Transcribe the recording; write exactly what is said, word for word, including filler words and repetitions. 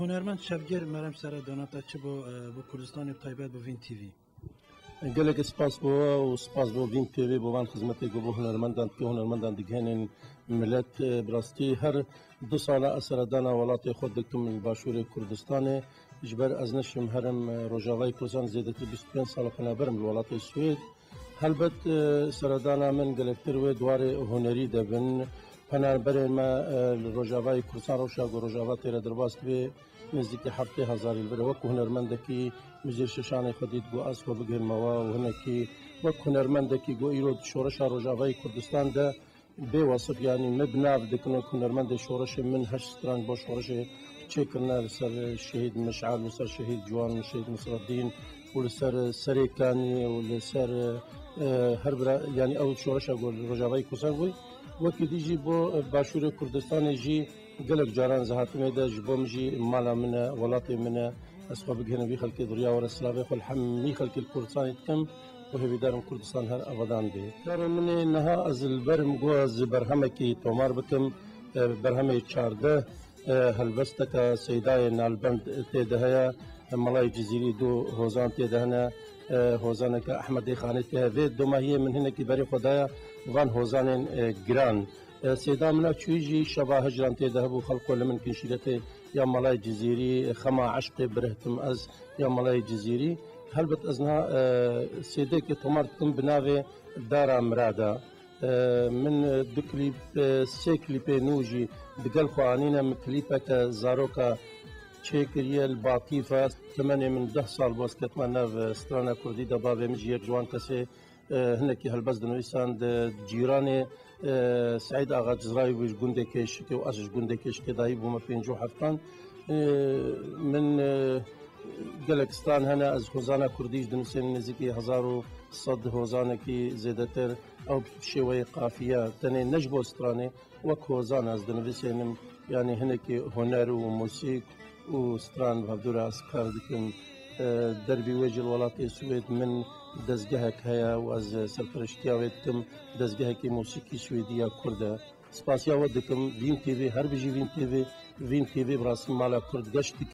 Hunermend Şevgêr Merem Seredana te çi bo, e, bo Kurdistanê, bi taybet bo Vîn T V? Gelek spas bo we û spas bo Vîn T V bo van xizmetê ku bo hunermendan dike, hunermendan digihênin milet. E, bi rastî her du sala ez seredana welatê xwe dikim li Başûrê Kurdistanê. Ji ber ez neşim herim, e, Rojavayê Kurdistanê zêdetir bîst û pênc sala penaberim li welatê Swêd. Helbet, e, seredana min gelektir wê di warê hunerî de bin. Penaberên me, e, li Rojavayê Kurdistan rewşa ku Rojava tê re derbas dibe, nêzîkî heftê hezarî li vir e. Wek hunermendekî min jê şeşanê xwe dît ku ez xwe bigihînme we û hinekî wek hunermendekî ku îro di şoreşa Rojavayê Kurdistan de bê wesif, yanî me bi nav dikin wek hunermendê şoreşê, min heşt stran bo şoreşê çêkirine li ser Şehîd Mişal, li ser Şehîd Ciwan, Şehîd Nisreddîn û li ser Serê Kanî û li ser, e, her bira, yanî ew şoreşa ku li Rojavayê Kurdistan bû. Wekî dî jî bo Başûrê Kurdistanê jî gelek caran ez hatime de, ji bo min jî mala min e, welatê min e. Ez xwe bigihînim vî xelkê, di riya we re silavê xwe li hemî xelkê li Kurdistanê dikim û hêvîdarim Kurdistan her abadan bê. Karê min ê niha ez li ber min got ez berhemekî tomar bikim, e, berhemê çardeh, e, helbesteke Seydayê Nalbend tê de heye, e, Melayê Cizîrî du hozan tê de hene, e, hozaneke Ehmedê Xanê tê heye. Vê domahiyê min hinekî berê xwe daye van hozanên, e, giran. E, Seyda min a çûyî jî şeva hicran tê de hebû, xelko li min kî şîretê ya Melayê Cizîrî, xema eşqê birihtim ez ya Melayê Cizîrî. Helbet ez niha, e, sêdekê tomar dikim bi navê Dara Mirada. E, min, e, du klîp, e, sê klîpê nû jî digel xwe anîne. Min klîpeke zaroka çêkiriye li Batîf e. Temenê min deh sal bû ez ketime nav, e, strana kurdî de, bavê min jî yek ji wan kesê e, hinekî helbest dinivîsand, e, cîranê, e, Seîd Axa Cizrayî bû ji gundê Kêşikê û ez ji gundê Kêşikê dayî bûme pêncî û heftan. E, min, e, gelek stran hene, ez hozana kurdî jî dinivîsên nêzîkî hezar û sed hozanekî zêdetir, ew bi şêweyê qafiye, tenê ne ji bo stranê, wek hozan ez dinivîsênim, yanî hinekî huner û mûsîk û stran bi hevdû re ez kar dikim. E, derbî wê jî li welatê Swêd min dezgehek heye û ez serpereştiya wê dikim, dezgehekî mûsîkî swêdî ya kurd e. Spasiya we dikim, Vîn T V, her bijî Vîn T V, Vîn T V bi rastî mala kurd geş dike.